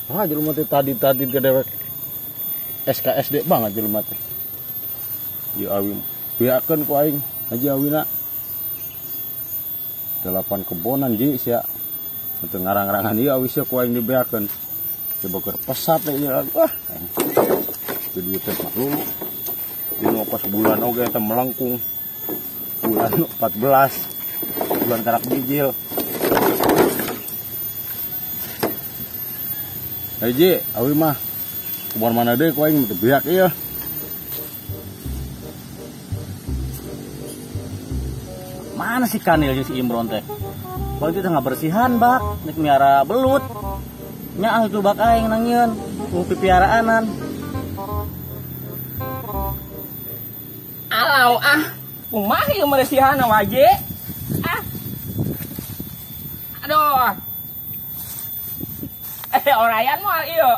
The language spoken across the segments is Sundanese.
Ah, jelema teh tadi-tadi ke dewek SKSD banget jelema teh. Ieu awi beakeun ku aing Haji Awina. 8 kebonan ji sia. Teu ngarang-ngarangan ieu awi sia ku aing dibeakeun. Coba keur pesat teh ieu wah. Teu duit teh mah. Ieu pas bulan oge eta melengkung. Bulan 14. Bulan karak bijil. Haji, awi mah kebon mana deui ku aing teu beak ieu. Mana si Kanil jeung si Imron teh? Waktu itu ngabersihan bak, nek miara belut. Nyaah itu bak aing nangieun, ku pipiaraanan. Alau ah, kumaha ieu meresihan waje? Ah. Aduh. Orayan moal ieu.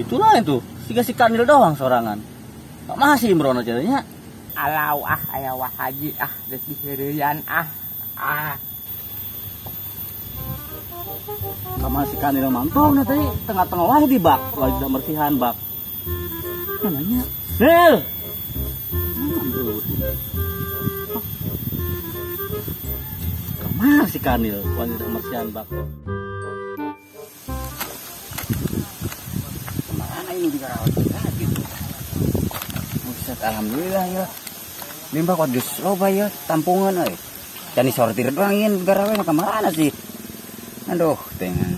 Itulah itu, siga si Kanil doang sorangan. Mah si Imron aja nya. Alau ah aya wah haji ah geus diheureuyan ah. Ah. Kama si Kanil mantong na tadi tengah-tengah wae di bak, wae tidak mersihan bak. Namanya. Nil. Kama si Kanil wae tidak mersihan bak. Kemana ini juga rawat gitu. Buset, alhamdulillah ya. Limbah kok geus loba ya tampungan euy. Dan disortir doang ieun garawe mah kamana sih? Aduh, tengan.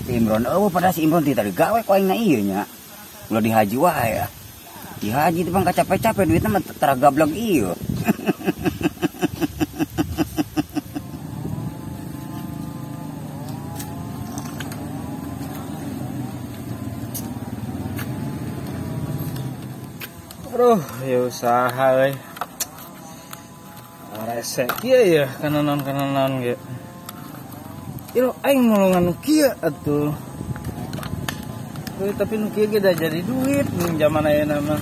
Si Imron eueuh pada si Imron teh tadi gawe ku aing na ieu nya. Ulah dihaji wae ya. Dihaji teh bang kacape-cape duitna mah tara gablek ieu. Aduh, ya usaha euy. Rese kieu ya kananon-kananon ge. Ieu aing mulungan nu kieu atuh. Euy, tapi nu kieu ge da jadi duit mun zaman ayeuna mah.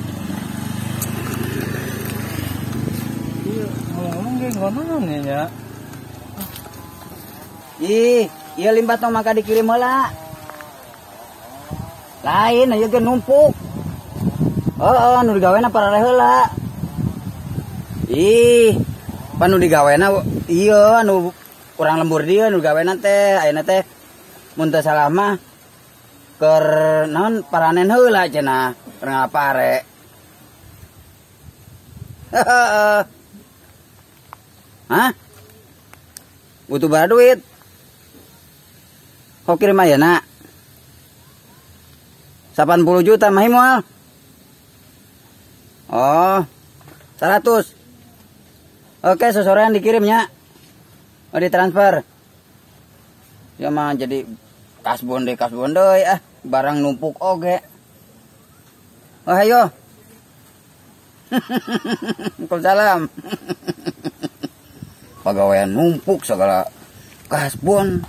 Ieu ngomong ge ngonaon ya nya. Ih, ieu limbah tong maka dikirim heula. Lain ieu ge numpuk. Heeh, nu digawena parareh heula. Ih, pan nu digawena ieu anu urang lembur dieu nu digawena teh ayeuna teh mun teu salah mah keur naon paranen heula cenah, keur ngapare. Heeh. Hah? Butuh bara duit. Kok kirim ayeuna? 80 juta mah moal. Oh, 100. Oke, sesorean dikirimnya. Oh, ditransfer. Ya mah jadi kasbon deui ah, barang numpuk oge. Oh, ayo. Waalaikumsalam. Pagawean numpuk segala kasbon.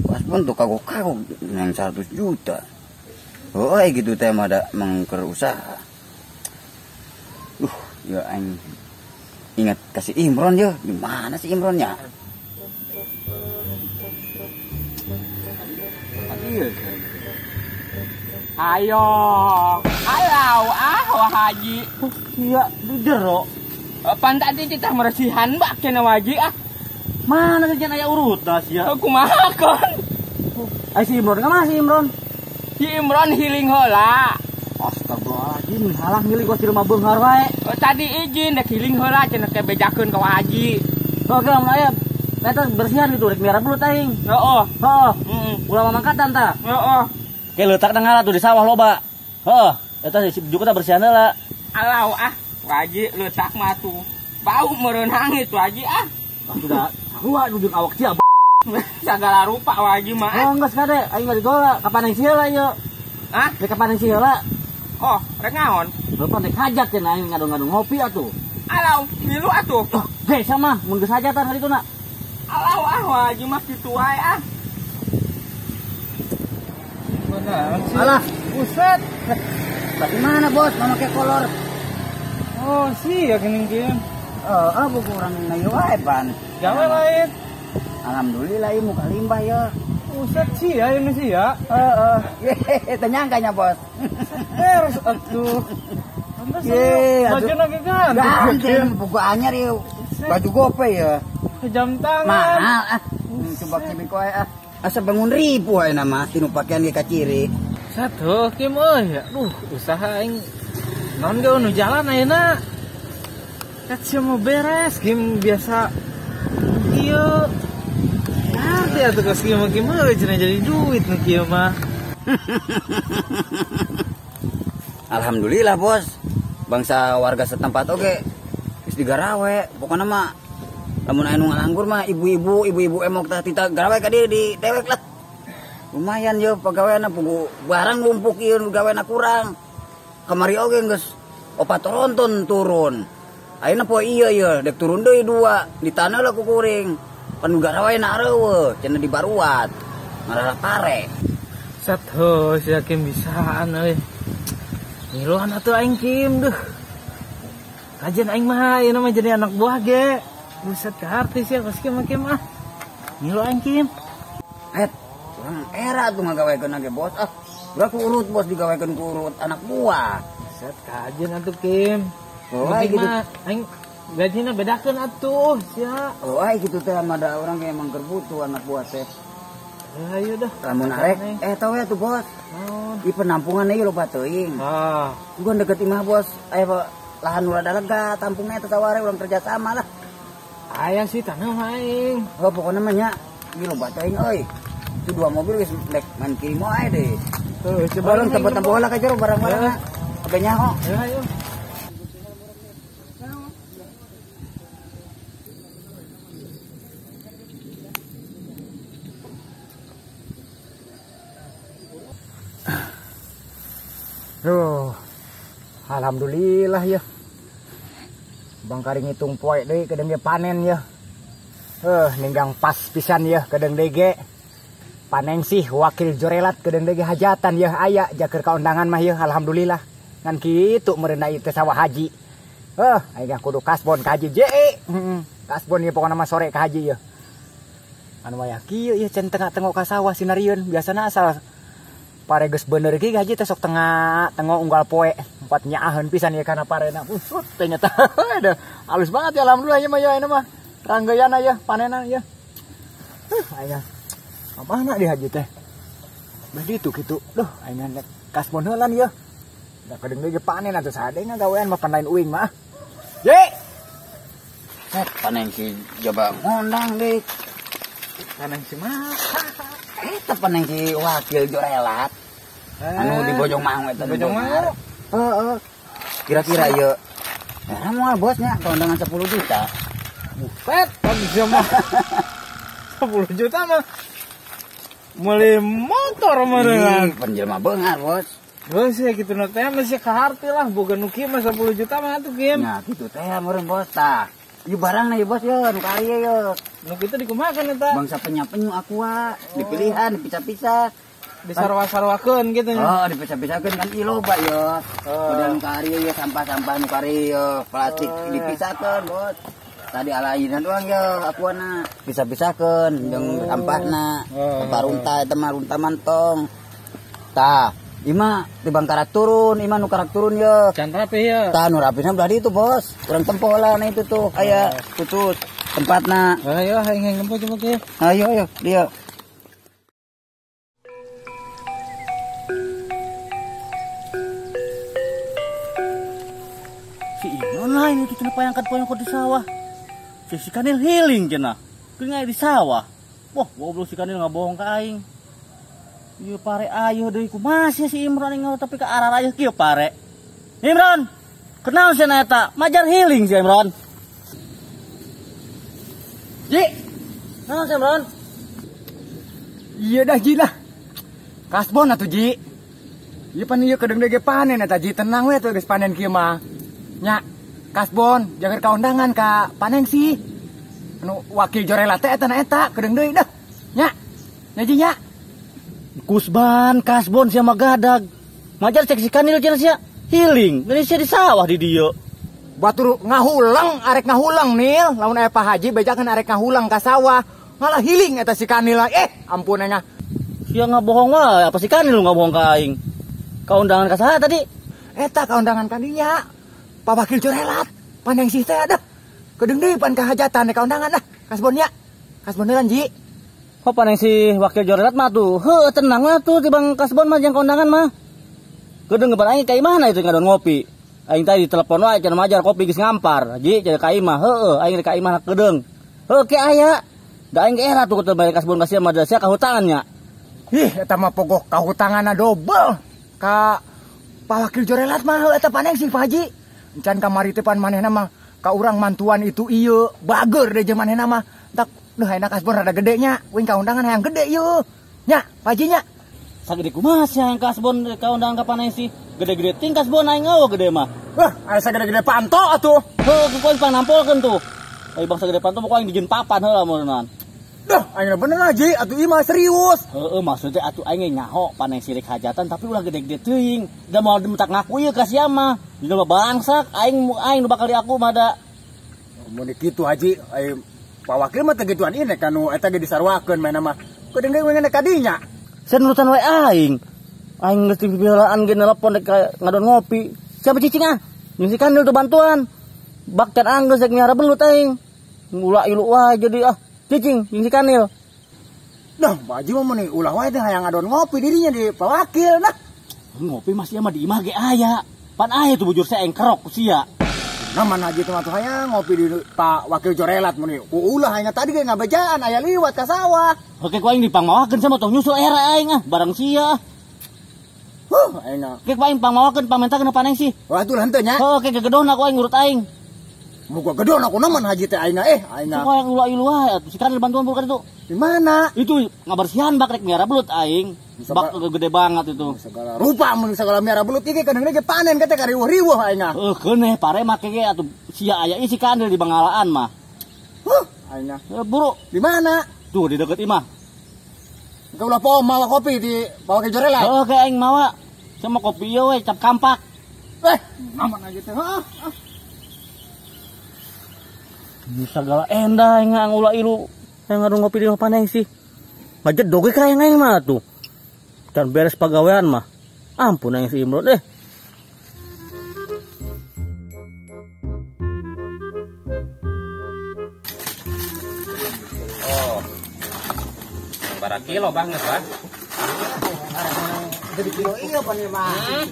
Kasbon tuh kagok-kagok yang 100 juta. Oh, gitu teh mah da mangker usaha. Ya aing ingat kasih Imron ya, di mana sih Imronnya? Ayo, alau ah wah haji. Iya, di jero. Pan tadi kita meresihan bak cenah waji ah. Mana saja aya urut das ya. Kumaha kon? Ai si Imron ka mana si Imron? Si Imron healing heula. Astagfirullahaladzim, halah ngiling gua di rumah beunghar wae. Oh, tadi izin dek healing heula cenah teh bejakeun ka haji. Oke, lamun aya eta bersihan gitu rek miara belut aing. Heeh. Heeh. Ulah mamangkatan tah. Heeh. Ke leutak ngala tuh di sawah loba. Heeh, eta si juku tah bersihan heula. Alau ah, haji leutak mah tuh. Bau meureun hangit haji ah. Sudah sarua jeung awak sia. Sagala rupa haji mah. Oh, geus kade, aing mah digola kapan aing sia heula ieu? Hah? Rek kapan aing sia heula? Oh, rek naon? Bapak rek hajat cenah aing ngadung-ngadung ngopi atuh. Alau, milu atuh. Oh, ge sama mun geus hajatan hari itu na. Alau ah, haji mah kitu wae ah. Alah, buset. Tapi mana bos, memakai kolor? Oh, sia geuning Kim. Heeh, buku urang na ieu wae pan. Gawe lain. Alhamdulillah ieu muka limbah ya. Buset sia ini sia. Heeh. Ye, teu nyangka nya, Bos. Terus atuh. Ye, baju lagi kan. Ganti buku anyar ieu. Baju gope ya. Jam tangan. Mahal ah. Coba kimi koe ah. Asa bangun ribu ayeuna nama tinu pakaian ge kaciri. Satu Kim euy. Aduh, usaha aing naon ge nu jalan ayeuna. Kat sia mau beres Kim biasa ieu. Ngarti atuh kos Kim Kim euy cenah jadi duit nu kieu mah. Alhamdulillah, Bos. Bangsa warga setempat oge geus digarawe. Pokona mah lamun aya nu ngalanggur mah ibu-ibu, ibu-ibu emok tah tita garawe ka dieu di dewek lah. Lumayan yo pagaweana pugu barang numpuk ieu nu gawena kurang. Kamari oge geus opat ronton turun. Ayeuna poe ieu ye dek turun deui dua di tanah lah ku kuring. Pan nu garawena areueuh cenah dibaruat. Ngarara pare. Satu sia Kim bisaan euy. Ngiluan atuh aing Kim duh. Kajian aing mah ayeuna mah jadi anak buah ge. Buset ke artis ya kos Kim Kim ah. Ngilu aing Kim. Et, urang era tuh ngagawekeun ge bos ah. Urang ku urut bos digawekeun ku urut anak buah. Buset kajian atuh Kim. Oh, ai gitu. Aing gajina bedakeun atuh sia. Oh, ai kitu teh mah da urang ge emang keur butuh anak buah teh. Ayo dah. Lamun arek tau ya tuh bos. Di penampungan ieu loba teuing. Ah. Gua deket imah bos, aya lahan nu rada lega, tampungnya eta taware urang kerja sama lah. Aya sih tanah aing. Oh, pokoknya mah nya ieu loba teuing euy. Itu dua mobil geus dek main kirim wae deh. Tuh, coba urang tempo-tempo heula ka jero barang-barang. Abe nyaho. Ya, ayo. Duh, alhamdulillah ya. Bang kari ngitung poe deui kedeung ge panen ya. Ninggang pas pisan ya kedeung deui ge. Panen sih wakil jorelat kedeung deui ge hajatan ya aya jaker ka undangan mah ya alhamdulillah. Ngan kitu meureun ieu teh sawah haji. Aing kudu kasbon ka haji je. Heeh. Kasbon ieu pokona mah sore ka haji ya. Anu wayah kieu ieu can tengah-tengok ka sawah sinarieun biasana asal pare geus bener ki haji teh sok tengah tengok unggal poe empat nyaaheun pisan ieu kana parena. Busut teh nyata. Aduh, halus banget ya alhamdulillah ieu mah ya mah. Ranggeuyan ya panenan ya. Aing mana di haji teh? Bah ditu kitu. Duh, aing kasbon heulan ieu. Da kedeung deui panen atuh sade ngagawean mah pan lain uing mah. Ye. Panen si coba ngondang deui. Panen si mah. Eta panen si wakil jorelat. Anu di Bojong Mangu eta di Bojong Mangu. Heeh. Kira-kira ieu. Era moal bosnya kondangan 10 juta. Buset, kan bisa mah. 10 juta mah meuli motor meureun. Pan jelema beunghar, Bos. Geus ya kitu na teh masih kaharti lah boga nu kieu mah 10 juta mah atuh Kim. Nah, kitu teh meureun bos tah. Ieu barangna ieu bos ye nu ka ieu ye. Nu kitu dikumahakeun eta? Bangsa penya-penyu aqua, dipilihan, dipisah-pisah. Disarwa-sarwakeun gitu nya. Oh, dipisah-pisahkeun kan ieu loba ye. Model nu ka ieu ye sampah-sampah nu ka ieu plastik dipisahkeun, Bos. Tadi alainan doang ye aquana, pisah-pisahkeun jeung sampahna. Sampah runta eta mah runta mantong. Tah, ima tibang karak turun, ima nu karak turun ye. Can rapi ye. Tah nu rapina belah ditu, Bos. Urang tempo lah nah itu tuh aya khusus tempatna. Ayo aing nempo coba ke. Ayo ayo dia. Si Imron lain itu cenah payangkat-payangkat di sawah. Si Kanil healing cenah. Keun di sawah. Wah, goblok si Kanil ngabohong ka aing. Ieu pare ayo deui kumaha si Imron aing tapi ka arah rayeuh kieu pare. Imron, kenal cenah eta? Majar healing si Imron. Ji. Naon si Imron? Iya dah Ji lah. Kasbon atuh Ji. Ieu pan ieu kedeung deui ge panen eta Ji, tenang we atuh geus panen kieu mah. Nya, kasbon jagar ka undangan ka panen sih. Anu wakil jorela teh eta na eta kedeung deui dah. Nya. Nya Ji nya. Kusban, kasbon sia mah gadag. Majar cek si Kanil cenah sia healing. Geus sia di sawah di dieu. Batur ngahulang, arek ngahulang Nil, lamun aya Pak Haji bejakeun arek ngahulang ka sawah. Malah hiling eta si Kanil. Ampun nya. Sia ngabohong wae, apa si Kanil lu ngabohong ka aing? Kaundangan ka saha tadi? Eta kaundangan ka dinya. Pak Wakil Jorelat, Panengsih teh ada. Kedeung deui pan kahajatan kaundangan dah. Kasbon nya. Kasbon heula Ji. Oh Panengsih Wakil Jorelat mah tuh. Heuh tenang mah tuh tibang kasbon mah jeung kaundangan mah. Kedeung ban aing ka imahna itu ngadon ngopi. Aing tadi telepon wae cenah majar kopi geus ngampar. Ji cenah ka imah. Heueuh aing ka imah kedeung. Heuh ke aya. Da aing ge era tuh teu bayar kasbon ka sia mah da sia kahutangan nya. Ih eta mah pogoh kahutanganna dobel. Ka Pak Wakil Jorelat mah eta Panengsih Pak Haji. Encan kamari teh pan manehna mah ka urang mantuan itu ieu bager deui jeung manehna mah. Tak duh ayeuna kasbon rada gede nya, wing kaundangan hayang gede ieu. Nya, Pak Haji nya. Sagede kumaha sia yang kasbon kaundangan ka Panengsih? Gede-gede ting kasbon aing eueuh gede mah. Wah, aya sagede-gede panto atuh. Heuh, ku aing pangnampolkeun tuh. Ai bangsa gede panto pokoknya aing dijieun papan heula meureunnan. Dah, aing bener Haji, atuh ieu mah serius. Heeh, maksudnya atuh aing nyaho Panengsih rek hajatan tapi ulah gede-gede teuing. Da moal dimentak ngaku ieu ka sia mah. Dina mah bangsak aing aing nu bakal diaku mah da. Mun kitu Haji, ai Pak Wakil mah teu gituan ieu kanu eta ge disaruakeun maena mah. Kudeung deui we ka dinya. Sia nurutan wae aing. Aing geus dipihelaan ge nelepon rek ngadon ngopi. Siapa cicing ah? Jeung si Kanil tuh bantuan. Bak can anggeus rek miara belut aing. Ulah ilu wae jadi ah. Cicing jeung si Kanil. Dah, Pak Haji mah mun ulah wae teh hayang ngadon ngopi dirinya di Pak Wakil nah. Ngopi mah sia mah di imah ge aya. Pan aya tuh bujur sia engkerok ku sia. Nah mana Haji teh mah tuh hayang ngopi di Pak Wakil Jorelat mun ku ulah aing tadi ge ngabejaan aya liwat ka sawah. Oke ku aing dipangmawakeun sama tong nyusul era aing ah bareng sia. Huh, aing. Oke ku aing pangmawakeun pangmentakeun Panengsih. Wah atuh henteu nya. Heuh ke gegedona ku aing ngurut aing. Muga gedona ku naon Haji teh aing aing. Ku aing ulah ilu wae atuh si Kanil bantuan bukan itu. Di mana? Itu ngabersihan bak rek miara belut aing. Bak gede banget itu. Segala rupa mun segala miara belut iki kadang ge panen kata kariweuh-riweuh aing. Heuh keuneh pare make ge atuh sia aya si Kanil di Bangalaan mah. Huh, aing. Buru. Di mana? Tuh di deket imah. Engke ulah poho mawa kopi di bawa ke Jorelat. Heuh ke aing mawa. Sama kopi ieu we cap kampak. Naon aja teh. Heeh. Segala endah aing ulah ilu. Yang ngadon ngopi di Panengsih. Ngajedog ge ka aing mah tuh. Dan beres pagawean mah. Ampun aing si Imron deh. Oh. Bara kilo banget, Pak. Jadi kilo iyo pan mah.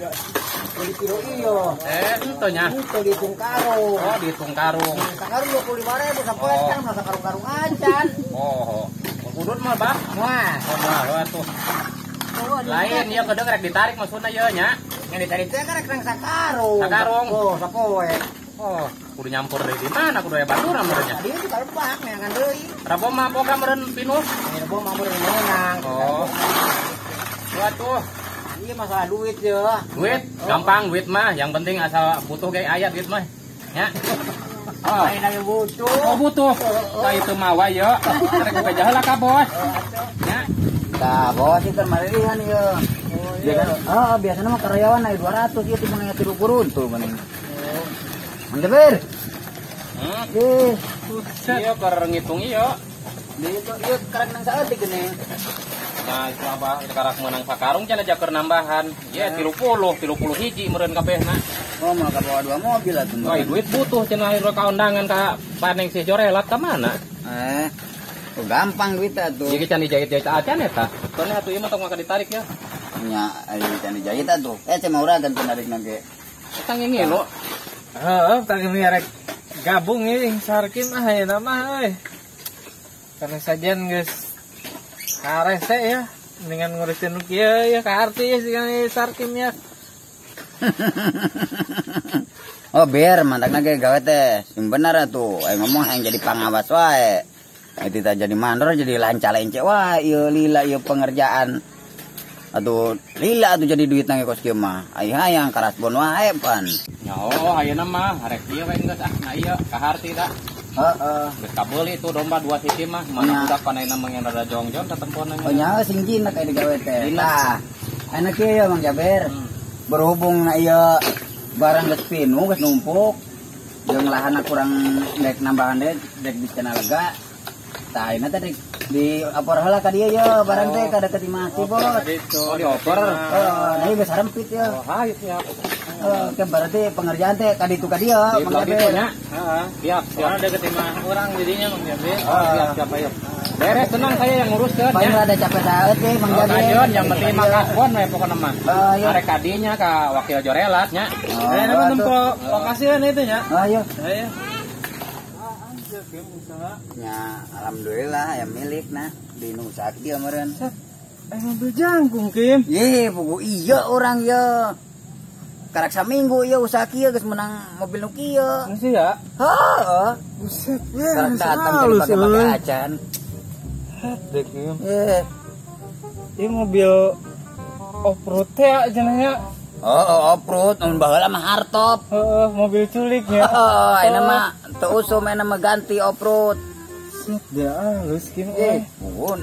Jadi kilo iyo. Ento nya. Itu dihitung karung. Oh, dihitung karung. Sakarung 25.000 sapoe kan masa karung-karung acan. Oh. Kudut mah, Bah. Wah. Oh, mah atuh. Lain ieu kedeung rek ditarik maksudna ieu nya. Yang ditarik teh kan rek nang sakarung. Sakarung. Oh, sapoe. Oh, kudu nyampur deui di mana kudu aya baturan meureun nya. Tadi itu kalebak neangan deui. Rebo mah boga meureun pinuh. Rebo mah meureun meunang. Oh. Waduh. Iya masalah duit ya. Duit gampang duit mah, yang penting asal butuh ge aya duit mah. Ya. Oh. Lain aya butuh. Oh butuh. Ka itu mah wae ye. Rek beja heula ka bos. Ya. Tah, bos ieu marilihan ieu. Biasana biasana mah karyawan aya 200 ieu teh mah 30 tuh mending. Mang Jabir. Ih, ieu keur ngitung ieu. Ieu ieu karek nang saeutik geuning. Nah, itu apa? Karak menang sakarung cenah jaker nambahan. Ya 30 hiji meureun kabehna. Oh, mau ka bawa dua mobil atuh. Wah, duit butuh cenah ieu ka undangan ka Panengsih Jorelat ka mana? Oh, gampang duit atuh. Ieu can dijahit-jahit acan eta. Soalnya atuh ieu mah tong maka ditarik ya. Nya, ari can dijahit atuh. Cema urang kan narik nage. Eta ngilu. Heeh, tadi rek gabung ieu jeung Sarkim ah ayeuna mah euy. Karena sajian geus karese ya, mendingan ngurusin nu kieu ya ka arti ya si Sarkim ya. Oh, biar mantakna ge gawe teh sing bener atuh. Aing ngomong hayang jadi pangawas wae. Itu teh jadi mandor jadi lanca-lence wae ieu lila ieu pengerjaan. Atuh lila atuh jadi duit nang kos kieu mah. Ai hayang karasbon wae pan. Nya oh ayeuna mah rek ieu we geus ah na ieu kaharti da. Heeh. Geus kabeuli itu domba 2 sisi mah, mana budak panaina mah rada jongjon tatempona. Oh nya sing jinak aya digawe teh. Tah. Ayeuna kieu ya Mang Jaber. Berhubung na ieu barang geus pinuh geus numpuk. Jeung lahanna kurang dek nambahan deh, dek bisa lega. Tah ayeuna teh di opor heula ka dieu ye, barang teh ka deket imah si Bos. Oh, dioper. Heeh, nah ieu geus harempit ye. Oh, hayu siap. Oke, berarti pengerjaan teh ka ditu ka dieu, Mang Jabir. Heeh. Siap, siap. Soalnya deket imah urang jadinya Mang Jabir. Oh, siap, siap ayo. Beres tenang saya yang nguruskeun ya. Paling rada capek saeut teh Mang Jabir. Kajeun yang penting mah kasbon we pokona mah. Iya. Arek kadinya ka wakil jorelat nya. Eh, nama tempo lokasi kan itu nya. Oh, iya. Ayo. Ya, alhamdulillah ya milik nah di nu usaha kieu meureun. Mobil jangkung Kim. Ye, pugu iya orang ye. Karak saminggu ieu usaha kieu geus menang mobil nu kieu. Geus ya? Heeh. Buset, karak datang jadi pake-pake acan. Dek Kim. Ye. Ieu mobil off-road teh cenah nya. Oh, off-road mun baheula mah hardtop. Heeh, mobil culik nya. Heeh, ayeuna mah teu usum ayeuna mah ganti off-road. Set dah halus Kim. Eh, mun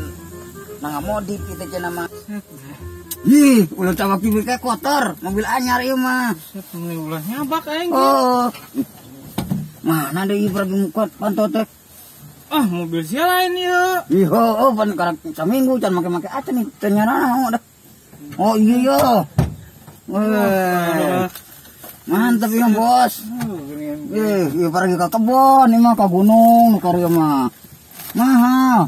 nang modif kitu cenah mah. Ih, ulah tawak mobil teh kotor, mobil anyar ieu mah. Set meuni ulah nyabak aing. Oh. Mana deui pergi muka panto teh? Ah, mobil sia lain ieu. Ih, heuh, pan karak saminggu can make-make acan nih, teu nyarana dah. Oh iya iya. Weh. Mantap ya bos. Ih, ieu pergi ka kebon, ieu mah ka gunung nu karya mah. Mahal.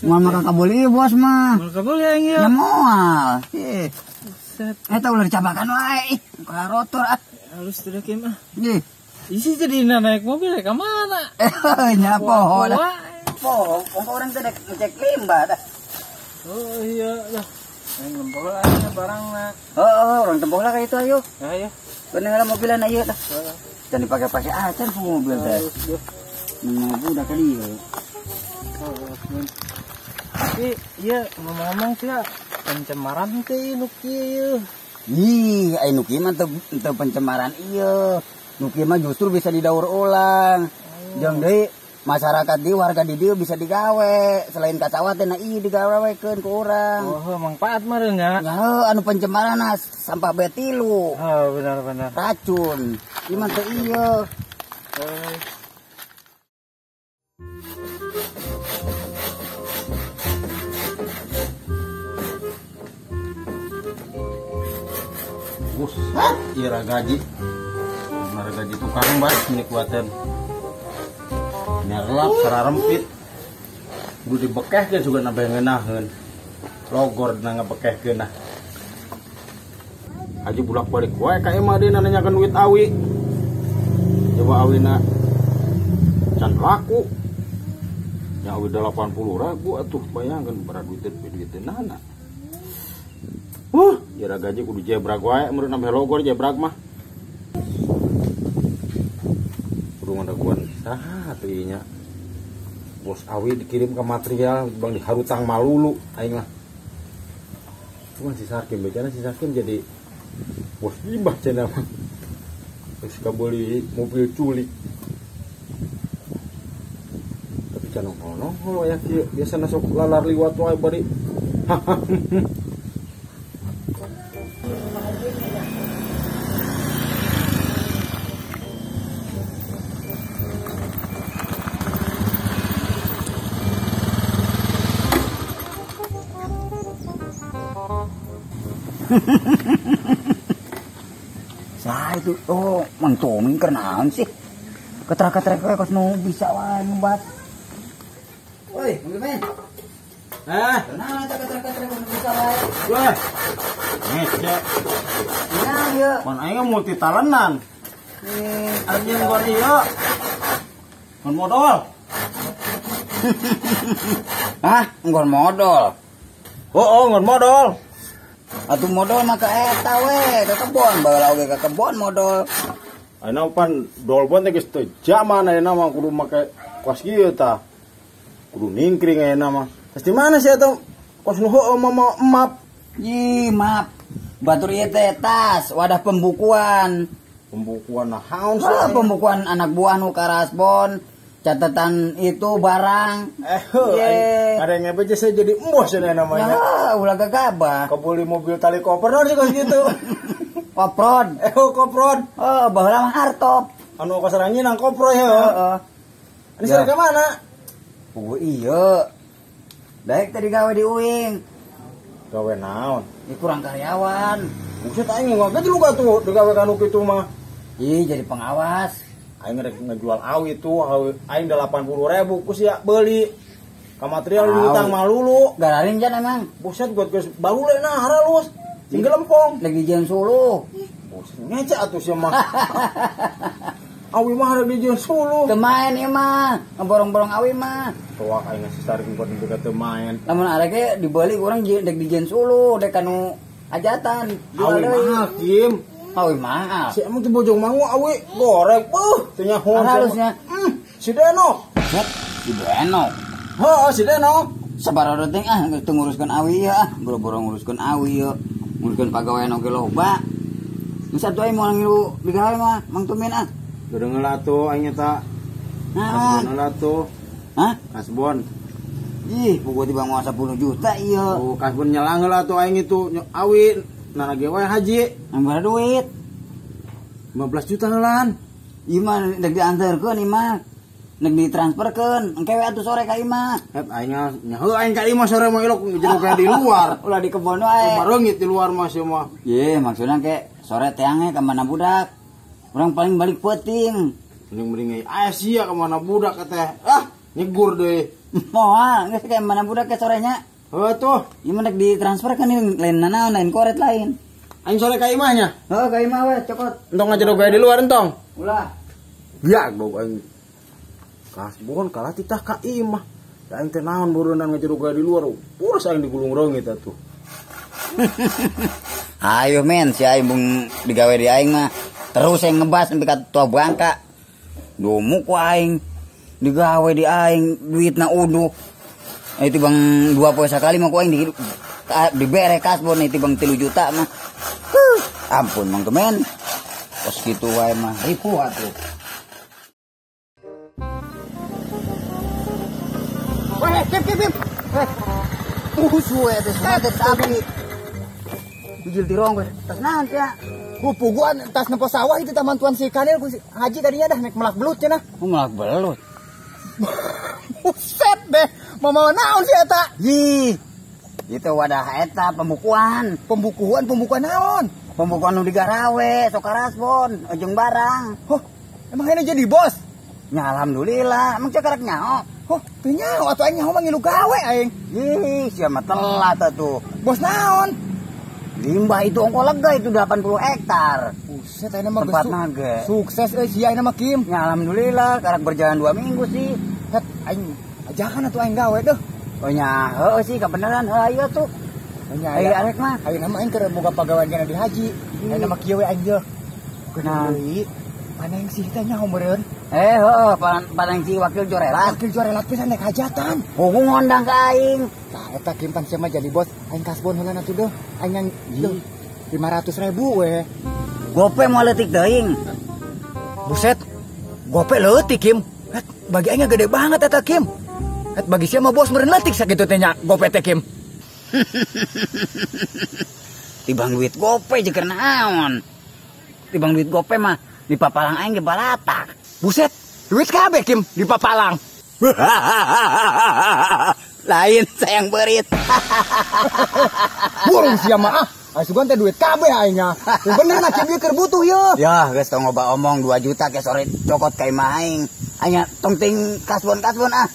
Moal maka kabeli bos mah. Moal kabeli aing ieu. Ya moal. Ih. Buset. Eta ulah dicabakan wae. Ih, ka rotor ah. Halus teh Kim ah. Ih. Isi jadi naik mobil ka mana? Nya poho lah. Poho, ongko urang teh dek ngecek limbah dah. Oh iya lah. Aing nempoh lah nya barangna. Heeh, urang tempoh lah ka itu ayo. Ayo. Bener lah mobilan ayo dah. Dan dipakai-pakai acan mobil teh. Nang budak kali ieu. Tapi iya ngomong-ngomong sih ya, pencemaran teh nu kieu. Ih, ai nu kieu mah teu pencemaran ieu. Nu kieu mah justru bisa didaur ulang. Jeung deui masyarakat di warga di dieu bisa digawe selain ka sawah teh na ieu digawekeun ku urang. Oh, manfaat meureun nya. Ya heuh, anu pencemaran sampah B tilu. Oh, benar-benar. Racun. Ieu mah teu ieu. Buset, ieu ragaji. Ragaji tukang bae menikmatan. Nyerlap sararempit. Kudu dibekehkeun sugan nambah ngeunaheun. Logor dina ngabekehkeun nah. Haji bulak-balik wae ka imah deui nanyakeun duit awi. Coba awina can laku. Nya awi 80.000 atuh bayangkeun bara duit-duiteunana. Jara gaji kudu jebrak wae meureun nambah logor jebrak mah. Kudu ngadaguan saha teh nya. Bos awi dikirim ke material bang diharutang malulu aing lah. Cuman si Sarkim bejana si Sarkim jadi bos limbah cenah mah. Geus kabeli mobil culik. Tapi can nongol aya kieu biasana sok lalar liwat wae bari. Sah itu, oh, Mang Tommy kenaon sih? Keterak-keterak we kos nu bisa wae ngumbat. Woi, Mang Tommy. Hah? Kenaon eta keterak-keterak kos nu bisa wae? Wah. Ngece. Nah, ieu. Mun aing multi talenan. Arjeun gor ieu. Mun modal. Hah, nggon modal. Oh, nggon modal. Atuh modal mah ka eta we, ka kebon, baheula oge ka kebon modal. Ayeuna pan dolbon teh geus teu jaman ayeuna mah kudu make kos kieu tah. Kudu ningkring ayeuna mah. Terus di mana sih eta kos nu heueuh mah map? Ih, map. Batur ieu teh tas, wadah pembukuan. Pembukuan naon sih? Oh, pembukuan anak buah nu karasbon, catatan itu barang. Ada yang ngebeje saya jadi embos ini namanya. Ya, ulah gegabah. Kebuli mobil tali koper naon sih kos gitu. Koprod. Koprod. Oh, baheula mah hartop. Anu kasarangin nang kopro ya. Heeh. Ini sore ka mana? Puguh iya. Daek tadi gawe di uing. Gawe naon? Ini kurang karyawan. Buset aing ngaget lu tuh digawe kanu kitu mah. Ih, jadi pengawas. Aing rek ngejual awi tuh, awi aing 80.000 ku sia beuli. Ka material utang malulu. Gararing jan emang. Buset gua geus barule nah halus. Sing gelempong. Lagi jeung suluh. Buset ngece atuh sia mah. Awi mah rek dijieun suluh. Teu main ieu mah, ngeborong-borong awi mah. Toak aing si Sarkim kuat juga teu main. Lamun arek ge dibeli urang dek dijieun suluh, dek kanu hajatan. Awi mah Kim. Awi mahal. Si emang teu bojong mangu awi goreng beuh teu nyaho. Halusnya. Si Denok. Set, si Denok. Heeh, si Denok. Sabaraha teh ah geus teu nguruskeun awi ya, boro-boro nguruskeun awi ya. Nguruskeun pagawean oge loba. Geus atuh aing moal ngilu digawe mah, Mang Tumin ah. Geureung heula atuh aing eta. Kasbon heula tuh. Hah? Kasbon. Ih, puguh tibang moal 10 juta ieu. Oh, kasbon nyelang heula atuh aing itu awi nana ge wae haji. Nambah duit. 15 juta heulaan. Ieu mah dek diantarkeun ieu mah. Nek ditransferkeun, engke we atuh sore ka imah. Het aing nyaho aing ka imah sore mah ilok jeung kayak di luar. Ulah di kebon wae. Bareungit di luar mah sia mah. Ye, maksudna ke sore teange ka mana budak. Urang paling balik peuting. Mending-mending aya sia ka mana budak teh. Ah, nyegur deui. Moal, geus ka mana budak ke sorenya. Heuh tuh. Ieu mah dek ditransferkeun lain nanaon, lain koret lain. Aing sore ka imahnya? Heuh, ka imah we, cokot. Entong ngajedog gawe di luar entong. Ulah. Biak bau aing. Kasbon kalah titah ka imah. Da aing teh naon bureunan ngajedog gawe di luar. Puras aing digulung reungit atuh. Ayo men, si aing bung digawe di aing mah. Terus aing ngebas sampai ka tua bangka. Dumuk ku aing. Digawe di aing duitna uduh. Itu bang 2 poe sakali mah ku aing dibere kasbon itu bang 3 juta mah. Ampun Mang Kemen. Kos kitu wae mah ripuh atuh. Weh, kip kip kip. Weh. Suwe teh teh sapi. Bijil tirong gue. Tas naon sia? Ku puguan tas nempo sawah itu taman tuan si Kanil ku si Haji tadinya dah naik melak belut cenah. Oh, melak belut. Buset deh, mau naon si eta? Ih. Itu wadah eta pembukuan. Pembukuan naon? Pembukuan nu digarawe, sok karasbon, ojong barang. Huh, emang ini jadi bos? Ya alhamdulillah, emang cek karek nyaho. Huh, teu nyaho atuh aing nyaho mah ngilu gawe aing. Ih, sia mah telat atuh. Bos naon? Limbah itu ongko lega itu 80 hektar. Buset, ayeuna mah tempat mage. Sukses euy sia ayeuna mah Kim. Ya alhamdulillah, karak berjalan 2 minggu sih. Het aing ajakan atuh aing gawe deuh. Oh nya, heueuh sih kebenaran heuh ayo tuh. Nya ayo arek mah. Ayeuna mah aing keur boga pagawean kana di haji. Ayeuna mah kieu we aing ye. Kunaon deui? Paneng sih teh nyaho meureun. Heueuh, paneng si wakil jorelat. Wakil jorelat pisan nek hajatan. Pugu ngondang ka aing. Tah eta Kim pan sia mah jadi bos, aing kasbon heula atuh deuh. Aing yang 500.000 we. Gope moal leutik teuing. Buset. Gope leutik Kim. Het, bagi aing gede banget eta Kim. Het bagi sia mah bos meureun leutik sakitu teh nya gope teh Kim. Tibang duit gope jeung keur naon. Tibang duit gope mah di papalang aing ge balatak. Buset, duit kabeh Kim di papalang. Lain sayang berit. Burung sia mah ah. Asugan teh duit kabeh aing nya. Bener na Kim ieu keur butuh ye. Ya, geus tong loba omong 2 juta ke sore cokot ka imah aing. Aing tong ting kasbon-kasbon ah.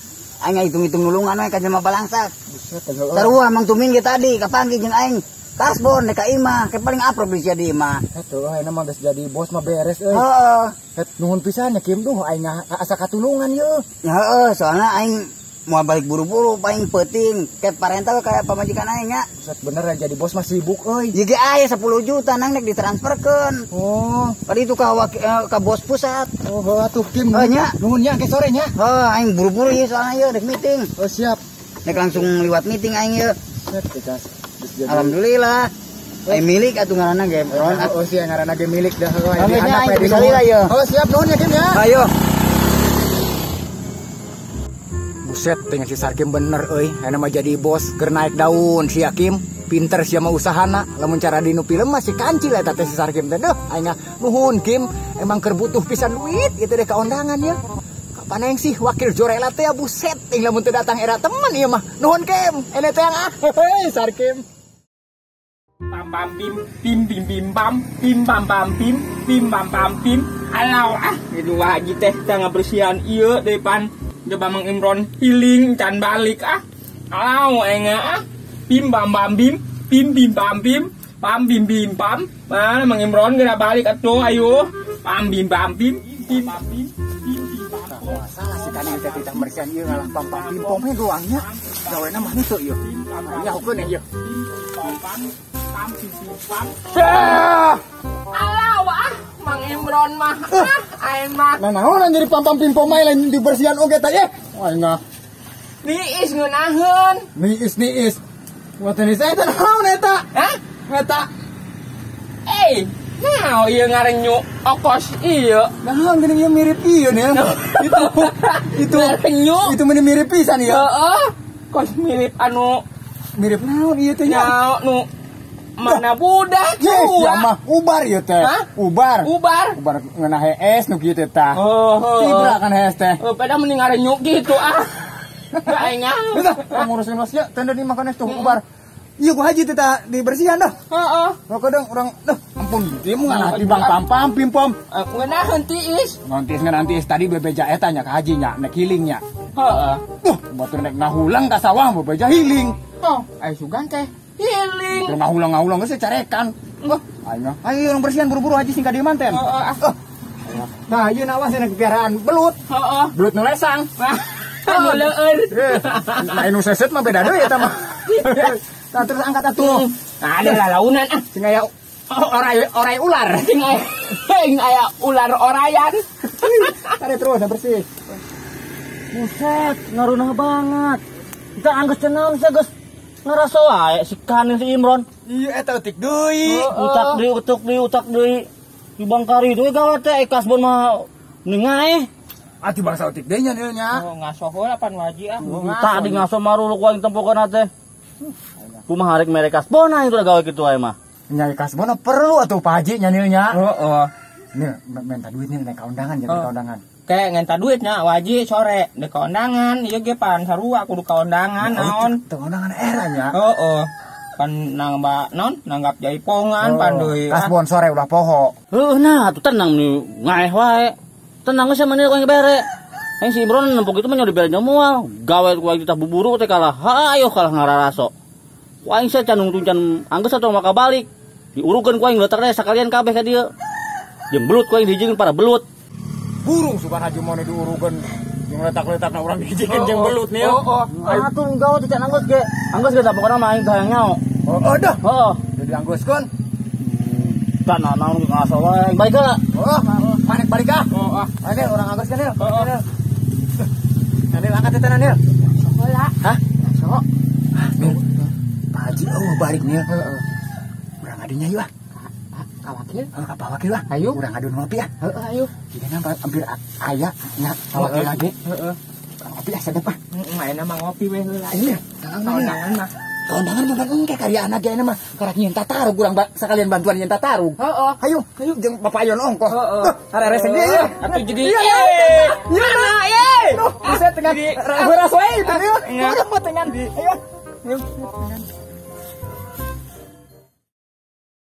Aing hitung-hitung nulungan we ka jelema balangsak. Buset, sarua Mang Tumin ge tadi kapanggih jeung aing. Kasbon dek ka imah, ke paling aprok di sia di imah. Heuh, ayeuna mah geus jadi bos mah beres euy. Heeh. Het nuhun pisan ya Kim duh aing asa katulungan ye. Heeh, soalna aing mau balik buru-buru paling penting ke parentah kayak pamajikan aing nya. Buset bener ya jadi bos mah sibuk euy. Ieu ge aya 10 juta nang nek ditransferkeun. Oh, tadi itu ka bos pusat. Oh, heuh atuh Kim. Heuh nya, nuhun nya ke sore nya. Heuh, aing buru-buru ieu soalna ieu dek meeting. Oh, siap. Nek langsung liwat meeting aing ieu. Siap, geus. Alhamdulillah. Aing milik atuh ngaranna ge. Oh, sia ngaranna ge milik dah heuh. Aing bisa lila ieu. Oh, siap nuhun ya Kim ya. Ayo. Buset, teh si Sarkim bener euy. Ayeuna mah jadi bos keur naik daun si Hakim. Pinter sia mah usahana, lamun cara dinu film masih kancil eta teh si Sarkim teh. Duh, aing nuhun Kim, emang keur butuh pisan duit ieu teh ka ondangan ya. Kapan aing sih wakil Jorela teh buset ting lamun teu datang era teman ieu mah. Nuhun Kim, ene teh ah. Hehe, Sarkim. Pam pam pim pim pim pim pam pim pam pam pim pim pam pam pim. Alau ah, itu haji teh teu ngabersihan ieu depan coba Mang Imron healing can balik ah. Alau aing ah. Pim pam pam pim pim pim pam pim pam pim pim pam. Mana Mang Imron geura balik atuh ayo. Pam pim pam pim pim pam pim pim pim pam. Masalah si kanil teh titah bersihan ieu ngalah pam pam pim pom doangnya. Gawena mah henteu ieu. Nyahokeun ieu. Pam pam pam pim pim pam. Alau ah, Mang Imron mah ah, aing mah. Nah naon jadi pam pam pim pom mah lain dibersihan oge teh ye. Aing mah. Niis ngeunaheun. Niis niis. Wah tenis eta naon eta? Hah? Eta. Nah, ieu ngarenyu okos ieu. Naon geuning ieu mirip ieu nih. Itu ngarenyu. Itu meni mirip pisan ieu. Heeh. Kos mirip anu mirip naon ieu teh nya? Nu mana budak tuh. Ya mah ubar ieu teh. Ubar. Ubar. Ubar ngeunah hees nu kieu teh tah. Oh. Tibra kan hees teh. Oh, pada mending ngarenyu gitu ah. Aing ah. Udah, ngurusin masnya tenda di makan tuh ubar. Iya gua haji teh dibersihan dah. Heeh. Rokok urang duh ampun dia mau ngalah di bang pam pam pim pom. Ngeunaheun tiis. Ngontis ngeunah tiis tadi bebeja eta nya ka haji nya nek healing nya. Heeh. Duh, batur nek ngahulang ka sawah bebeja healing. Oh, ai sugan teh healing. Batur ngahulang-ngahulang geus carekan. Wah, aing mah. Ayo urang bersihan buru-buru haji sing ka dieu manten. Heeh. Nah, ieu nawas cenah piaraan belut. Heeh. Belut nu lesang. Anu leueur. Nah, nu seset mah beda deui eta mah. Nah, terus angkat atuh. Nah, ada lalaunan ah. Sing aya orai ular. Sing aya ular orayan. Tarik terus dan bersih. Buset, ngarunah banget. Kita anggeus cenah sia geus ngarasa wae si Kanil si Imron. Iya eta eutik deui. Utak deui, utuk deui, utak deui. Di Bangkari deui gawe teh kasbon mah ningae. Atuh bangsa eutik deui nya deui nya. Oh, ngaso heula pan waji ah. Tadi ngaso maruluk wae tempokeun teh. Kumaha rek mere kasbon aing tuh gawe kitu wae mah. Nya kasbon perlu atuh Pak Haji nya nil nya. Heeh. Nil minta duit nih naik ka undangan jadi ka undangan. Kayak ngenta duitnya wajib sore di kondangan ieu ge pan sarua kudu ka undangan naon. Teu undangan era nya. Heeh. Pan nambah naon nanggap jaipongan pan deui. Kasbon sore ulah poho. Heuh nah atuh tenang nih ngaeh wae. Tenang geus mah ku bere. Aing si Imron nempok itu mah nya dibere moal. Gawe ku aing titah buburu teh kalah. Hayo kalah ngararaso. Ku aing sia can nungtung can anggeus atuh maka balik. Diurukeun ku aing letak teh sakalian kabeh ka dieu. Jeung belut ku aing dihijikeun para belut. Burung sugan haji mau diurukeun jeung letak-letakna urang dihijikeun jeung belut nih. Heeh. Atuh gawe teh can anggeus ge. Anggeus ge da pokona mah aing teh hayang nyaho. Heeh dah. Heeh. Jadi anggeuskeun. Kan naon ngaso wae. Baik heula. Heeh, manek balik ah. Heeh. Ayo urang anggeuskeun yeuh. Heeh. Nil angkat teh Nil. Heula. Hah? Sok. Hah, Nil. Pak Haji eueuh balik Nil. Heeh. Urang adinya yeuh ah. Ka wakil? Heeh, ka wakil ah. Ayo. Urang ngadun ngopi ah. Heeh, ayo. Jigana hampir aya nya ka wakil lagi. Heeh. Ngopi ah sedep ah. Heeh, ayeuna mah ngopi we heula. Iya, kondangan mah. Kondangan mah engke karya anak ge ayeuna mah karak nyieun tatarug urang sekalian bantuan nyieun tatarug. Heeh. Ayo, ayo jeung Bapak Ayon ongkoh. Heeh. Arek deui ya. Atuh jadi Iya, iya. Duh, buset dengan ragu-ragu itu dia. Udah mau dengan. Ayo. Ayo.